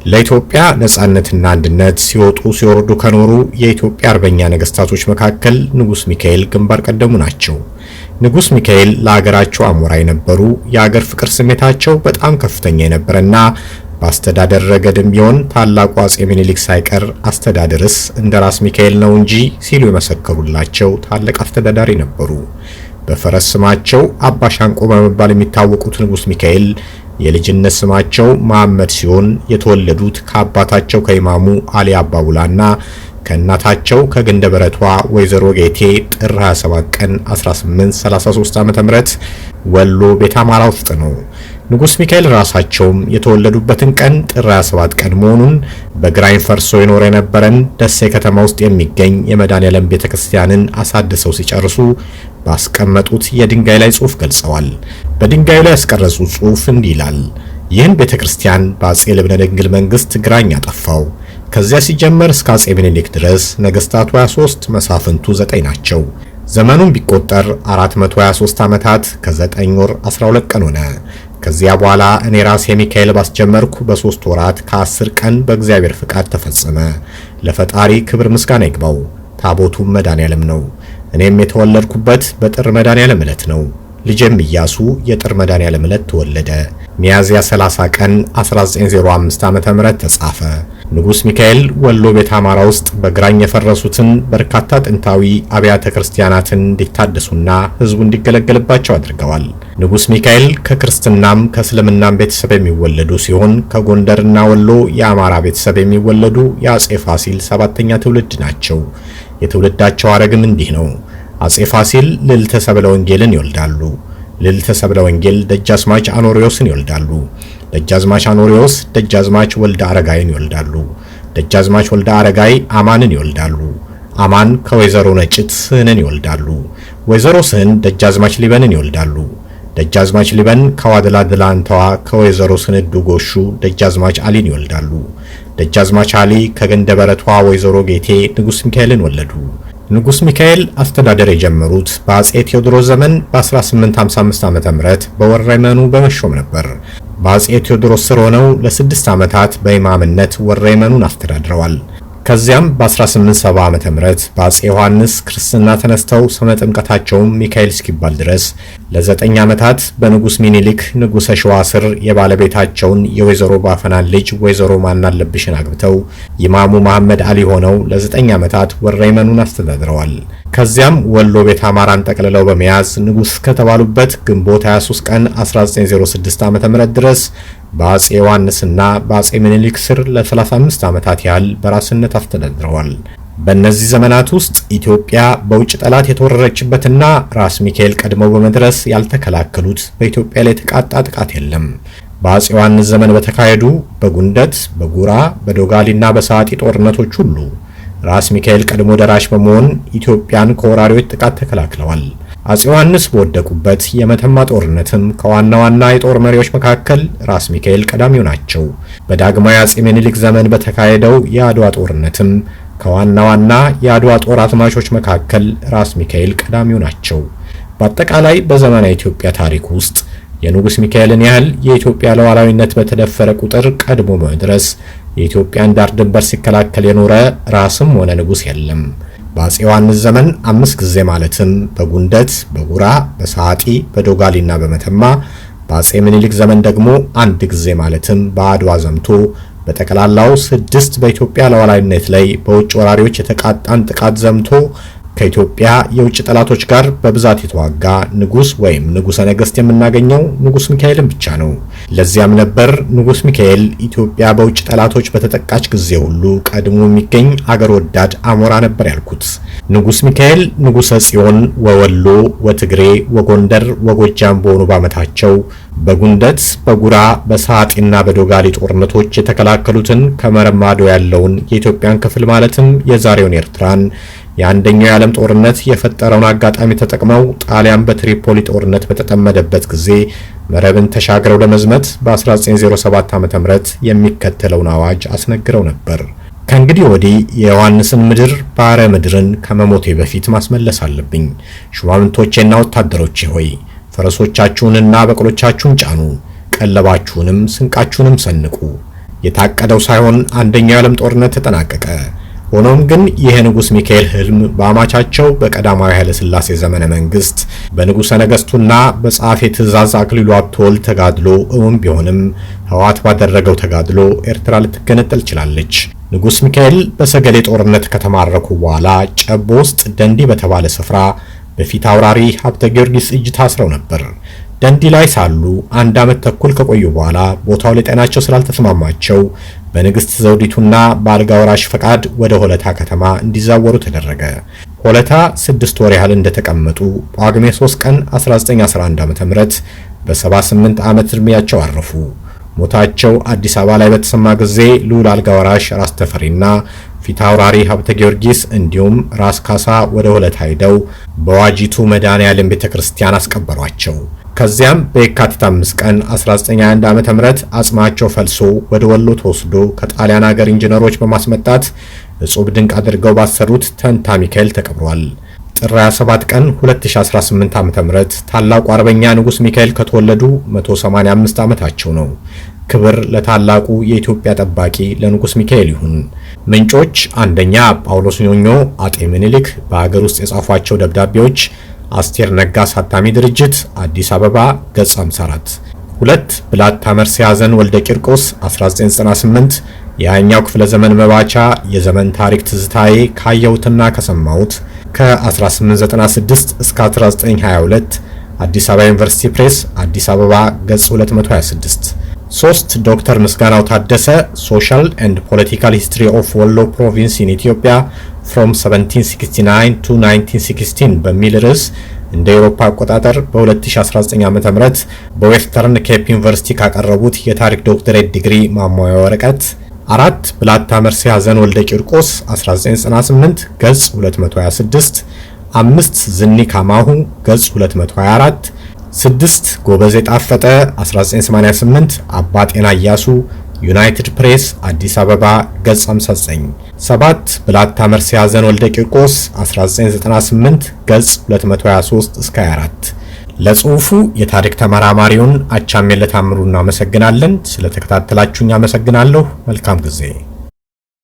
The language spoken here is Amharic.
ለኢትዮጵያ ነጻነትና አንድነት ሲወጡ ሲወርዱ ከኖሩ የኢትዮጵያ አርበኛ ነገስታቶች መካከል ንጉስ ሚካኤል ግንባር ቀደሙ ናቸው። ንጉስ ሚካኤል ለሀገራቸው አሞራ የነበሩ፣ የሀገር ፍቅር ስሜታቸው በጣም ከፍተኛ የነበረና በአስተዳደር ረገድም ቢሆን ታላቁ አጼ ምኒልክ ሳይቀር አስተዳደርስ እንደ ራስ ሚካኤል ነው እንጂ ሲሉ የመሰከሩላቸው ታላቅ አስተዳዳሪ ነበሩ። በፈረስ ስማቸው አባ ሻንቆ በመባል የሚታወቁት ንጉስ ሚካኤል የልጅነት ስማቸው መሐመድ ሲሆን የተወለዱት ከአባታቸው ከኢማሙ አሊ አባቡላና ከእናታቸው ከግንደ በረቷ ወይዘሮ ጌቴ ጥር 27 ቀን 1833 ዓ.ም ወሎ ቤተ አማራ ውስጥ ነው። ንጉስ ሚካኤል ራሳቸውም የተወለዱበትን ቀን ጥር 27 ቀን መሆኑን በግራኝ ፈርሶ ይኖር የነበረን ደሴ ከተማ ውስጥ የሚገኝ የመድኃኔዓለም ቤተክርስቲያንን አሳድሰው ሲጨርሱ ባስቀመጡት የድንጋይ ላይ ጽሑፍ ገልጸዋል። በድንጋዩ ላይ ያስቀረጹት ጽሑፍ እንዲህ ይላል። ይህን ቤተክርስቲያን በአጼ ልብነ ድንግል መንግስት ግራኝ አጠፋው። ከዚያ ሲጀመር እስከ አጼ ምኒልክ ድረስ ነገስታቱ 23፣ መሳፍንቱ 9 ናቸው። ዘመኑን ቢቆጠር 423 ዓመታት ከ9 ወር 12 ቀን ሆነ። ከዚያ በኋላ እኔ ራሴ ሚካኤል ባስጀመርኩ በ3 ወራት ከ10 ቀን በእግዚአብሔር ፍቃድ ተፈጸመ። ለፈጣሪ ክብር ምስጋና ይግባው። ታቦቱም መድኃኔዓለም ነው። እኔም የተወለድኩበት በጥር መድኃኔዓለም ዕለት ነው። ልጄም ኢያሱ የጥር መድኃኔዓለም ዕለት ተወለደ። ሚያዝያ 30 ቀን 1905 ዓ.ም ተጻፈ። ንጉስ ሚካኤል ወሎ ቤተ አማራ ውስጥ በግራኝ የፈረሱትን በርካታ ጥንታዊ አብያተ ክርስቲያናትን እንዲታደሱና ሕዝቡ እንዲገለገልባቸው አድርገዋል። ንጉስ ሚካኤል ከክርስትናም ከእስልምናም ቤተሰብ የሚወለዱ ሲሆን ከጎንደርና ወሎ የአማራ ቤተሰብ የሚወለዱ የአጼ ፋሲል ሰባተኛ ትውልድ ናቸው። የትውልዳቸው ሐረግም እንዲህ ነው። አጼ ፋሲል ልዕልተ ሰብለ ወንጌልን ይወልዳሉ። ልዕልተ ሰብለ ወንጌል ደጃዝማች አኖሪዎስን ይወልዳሉ። ደጃዝማች አኖሪዎስ ደጃዝማች ወልደ አረጋይን ይወልዳሉ። ደጃዝማች ወልደ አረጋይ አማንን ይወልዳሉ። አማን ከወይዘሮ ነጭት ስህንን ይወልዳሉ። ወይዘሮ ስህን ደጃዝማች ሊበንን ይወልዳሉ። ደጃዝማች ሊበን ከዋድላ ድላንተዋ ከወይዘሮ ስንዱ ጎሹ ደጃዝማች አሊን ይወልዳሉ። ደጃዝማች አሊ ከገንደ በረቷ ወይዘሮ ጌቴ ንጉስ ሚካኤልን ወለዱ። ንጉስ ሚካኤል አስተዳደር የጀመሩት በአጼ ቴዎድሮስ ዘመን በ1855 ዓ.ም በወረይመኑ በመሾም ነበር። በአጼ ቴዎድሮስ ስር ሆነው ለ6 ዓመታት በኢማምነት ወረይመኑን አስተዳድረዋል። ከዚያም በ1870 ዓ.ም በአጼ ዮሐንስ ክርስትና ተነስተው ስመ ጥምቀታቸውም ሚካኤል እስኪባል ድረስ ለ9 ዓመታት በንጉስ ሚኒሊክ ንጉሰ ሸዋ ስር የባለቤታቸውን የወይዘሮ ባፈናን ልጅ ወይዘሮ ማናለብሽን አግብተው ኢማሙ መሐመድ አሊ ሆነው ለ9 ዓመታት ወረይመኑን አስተዳድረዋል። ከዚያም ወሎ ቤተ አማራን ጠቅልለው በመያዝ ንጉስ ከተባሉበት ግንቦት 23 ቀን 1906 ዓ.ም ድረስ በአጼ ዮሐንስና በአጼ ምኒልክ ስር ለ35 ዓመታት ያህል በራስነት አስተዳድረዋል። በእነዚህ ዘመናት ውስጥ ኢትዮጵያ በውጭ ጠላት የተወረረችበትና ራስ ሚካኤል ቀድመው በመድረስ ያልተከላከሉት በኢትዮጵያ ላይ የተቃጣ ጥቃት የለም። በአጼ ዮሐንስ ዘመን በተካሄዱ በጉንደት፣ በጉራ፣ በዶጋሊና በሰዓጢ ጦርነቶች ሁሉ ራስ ሚካኤል ቀድሞ ደራሽ በመሆን ኢትዮጵያን ከወራሪዎች ጥቃት ተከላክለዋል። አጼ ዮሐንስ በወደቁበት የመተማ ጦርነትም ከዋና ዋና የጦር መሪዎች መካከል ራስ ሚካኤል ቀዳሚው ናቸው። በዳግማዊ አጼ ምኒልክ ዘመን በተካሄደው የአድዋ ጦርነትም ከዋና ዋና የአድዋ ጦር አዝማቾች መካከል ራስ ሚካኤል ቀዳሚው ናቸው። በአጠቃላይ በዘመናዊ ኢትዮጵያ ታሪክ ውስጥ የንጉስ ሚካኤልን ያህል የኢትዮጵያ ሉዓላዊነት በተደፈረ ቁጥር ቀድሞ በመድረስ የኢትዮጵያን ዳር ድንበር ሲከላከል የኖረ ራስም ሆነ ንጉስ የለም። በአጼ ዮሐንስ ዘመን 5 ጊዜ ማለትም በጉንደት፣ በጉራ፣ በሰዓጢ፣ በዶጋሊና በመተማ፣ በአጼ ምኒልክ ዘመን ደግሞ 1 ጊዜ ማለትም በአድዋ ዘምቶ በጠቅላላው 6 በኢትዮጵያ ሉዓላዊነት ላይ በውጭ ወራሪዎች የተቃጣን ጥቃት ዘምቶ ከኢትዮጵያ የውጭ ጠላቶች ጋር በብዛት የተዋጋ ንጉስ ወይም ንጉሰ ነገስት የምናገኘው ንጉስ ሚካኤልን ብቻ ነው። ለዚያም ነበር ንጉስ ሚካኤል ኢትዮጵያ በውጭ ጠላቶች በተጠቃች ጊዜ ሁሉ ቀድሞ የሚገኝ አገር ወዳድ አሞራ ነበር ያልኩት። ንጉስ ሚካኤል ንጉሰ ጽዮን ወወሎ ወትግሬ ወጎንደር ወጎጃም በሆኑ ባመታቸው በጉንደት፣ በጉራ፣ በሰዓጢና በዶጋሊ ጦርነቶች የተከላከሉትን ከመረብ ማዶ ያለውን የኢትዮጵያን ክፍል ማለትም የዛሬውን ኤርትራን የአንደኛው የዓለም ጦርነት የፈጠረውን አጋጣሚ ተጠቅመው ጣሊያን በትሪፖሊ ጦርነት በተጠመደበት ጊዜ መረብን ተሻግረው ለመዝመት በ1907 ዓ.ም የሚከተለውን አዋጅ አስነግረው ነበር። ከእንግዲህ ወዲህ የዮሐንስን ምድር ባሕረ ምድርን ከመሞቴ በፊት ማስመለስ አለብኝ። ሹማምንቶቼና ወታደሮቼ ሆይ ፈረሶቻችሁንና በቅሎቻችሁን ጫኑ፣ ቀለባችሁንም ስንቃችሁንም ሰንቁ። የታቀደው ሳይሆን አንደኛው የዓለም ጦርነት ተጠናቀቀ። ሆኖም ግን ይህ ንጉስ ሚካኤል ህልም በአማቻቸው በቀዳማዊ ኃይለ ሥላሴ ዘመነ መንግስት በንጉሠ ነገሥቱና በጸሐፌ ትእዛዝ አክሊሉ ሀብተወልድ ተጋድሎ እውን ቢሆንም ህወሓት ባደረገው ተጋድሎ ኤርትራ ልትገነጠል ችላለች። ንጉስ ሚካኤል በሰገሌ ጦርነት ከተማረኩ በኋላ ጨቦ ውስጥ ደንዲ በተባለ ስፍራ በፊት አውራሪ ሀብተ ጊዮርጊስ እጅ ታስረው ነበር። ደንዲ ላይ ሳሉ 1 ዓመት ተኩል ከቆዩ በኋላ ቦታው ለጤናቸው ስላልተስማማቸው በንግሥት ዘውዲቱና በአልጋ ወራሽ ፈቃድ ወደ ሆለታ ከተማ እንዲዛወሩ ተደረገ። ሆለታ 6 ወር ያህል እንደተቀመጡ ጳጉሜ 3 ቀን 1911 ዓ.ም በ78 ዓመት ዕድሜያቸው አረፉ። ሞታቸው አዲስ አበባ ላይ በተሰማ ጊዜ ልዑል አልጋ ወራሽ ራስ ተፈሪና ፊት አውራሪ ሀብተ ጊዮርጊስ እንዲሁም ራስ ካሳ ወደ ሆለታ ሄደው በዋጂቱ መድኃኔዓለም ቤተክርስቲያን አስቀበሯቸው። ከዚያም በየካቲት 5 ቀን 1921 ዓ.ም አጽማቸው ፈልሶ ወደ ወሎ ተወስዶ ከጣሊያን ሀገር ኢንጂነሮች በማስመጣት እጹብ ድንቅ አድርገው ባሰሩት ተንታ ሚካኤል ተቀብሯል። ጥር 27 ቀን 2018 ዓ.ም ታላቁ አርበኛ ንጉስ ሚካኤል ከተወለዱ 185 ዓመታቸው ነው። ክብር ለታላቁ የኢትዮጵያ ጠባቂ ለንጉስ ሚካኤል ይሁን። ምንጮች፣ አንደኛ ጳውሎስ ኞኞ አጤ ምኒልክ በሀገር ውስጥ የጻፏቸው ደብዳቤዎች፣ አስቴር ነጋ አሳታሚ ድርጅት፣ አዲስ አበባ፣ ገጽ 54። ሁለት፣ ብላታ መርስዔ ወልደ ቂርቆስ 1998 የሃያኛው ክፍለ ዘመን መባቻ የዘመን ታሪክ ትዝታዬ ካየሁትና ከሰማሁት ከ1896 እስከ 1922፣ አዲስ አበባ ዩኒቨርሲቲ ፕሬስ፣ አዲስ አበባ፣ ገጽ 226። 3፣ ዶክተር ምስጋናው ታደሰ Social and Political History of Wollo Province in Ethiopia from 1769 to 1916 በሚል ርዕስ እንደ አውሮፓ አቆጣጠር በ2019 ዓ.ም በዌስተርን ኬፕ ዩኒቨርሲቲ ካቀረቡት የታሪክ ዶክተሬት ዲግሪ ማሟያ ወረቀት። አራት፣ ብላታ መርስዔ ሐዘን ወልደ ቂርቆስ 1998 ገጽ 226። አምስት፣ ዝኒ ካማሁ ገጽ 224። ስድስት፣ ጎበዜ ጣፈጠ 1988 አባ ጤና እያሱ፣ ዩናይትድ ፕሬስ፣ አዲስ አበባ፣ ገጽ 59። ሰባት፣ ብላታ መርስዔ ሐዘን ወልደ ቂርቆስ 1998 ገጽ 223 እስከ 24። ለጽሁፉ የታሪክ ተመራማሪውን አቻምየለህ ታምሩ እናመሰግናለን። ስለተከታተላችሁኝ አመሰግናለሁ። መልካም ጊዜ።